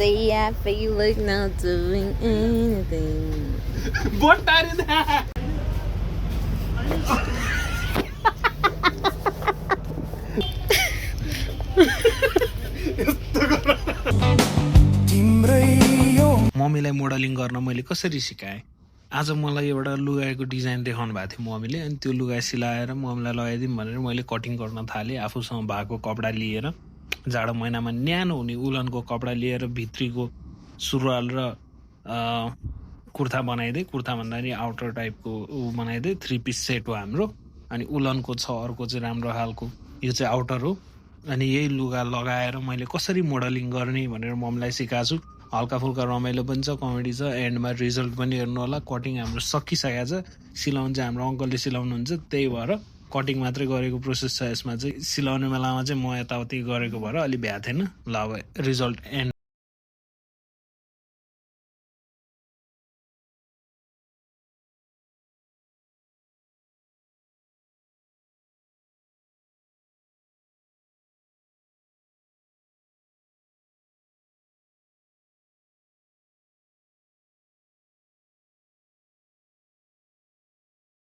Say I feel like not doing anything. What are that? मम्मीलाई modelling गर्न मैले कसरी सिकाएँ आज मलाई एउटा लुगाको डिजाइन देखाउनु भएको थियो मम्मीले अनि त्यो लुगा सिलाएर मम्मीलाई लगाइदिउँ भनेर मैले कटिङ गर्न थालेँ आफूसँग भएको कपडा लिएर जाडो महिनामा न्यानो हुने उलनको कपडा लिएर भित्रीको सुरुवाल र कुर्ता बनाइदिएँ कुर्ता भन्दाखेरि आउटर टाइपको बनाइदिएँ 3 पिस सेट हो हाम्रो अनि उलनको छ अर्को चाहिँ राम्रो खालको यो चाहिँ आउटर हो अनि यही लुगा लगाएर मैले कसरी मोडलिङ गर्ने भनेर मम्मीलाई सिकाएको छु हल्का फुल्का रमाइलो पनि छ कमेडी छ एन्डमा रिजल्ट पनि हेर्नु होला कटिङ हाम्रो सकिसकेको छ सिलाउनु चाहिँ हाम्रो अङ्कलले सिलाउनुहुन्छ त्यही भएर कटिङ मात्रै गरेको प्रोसेस छ यसमा चाहिँ सिलाउने बेलामा चाहिँ म यताउति गरेको भएर अलि भ्या थिएन ल अब रिजल्ट एन्ड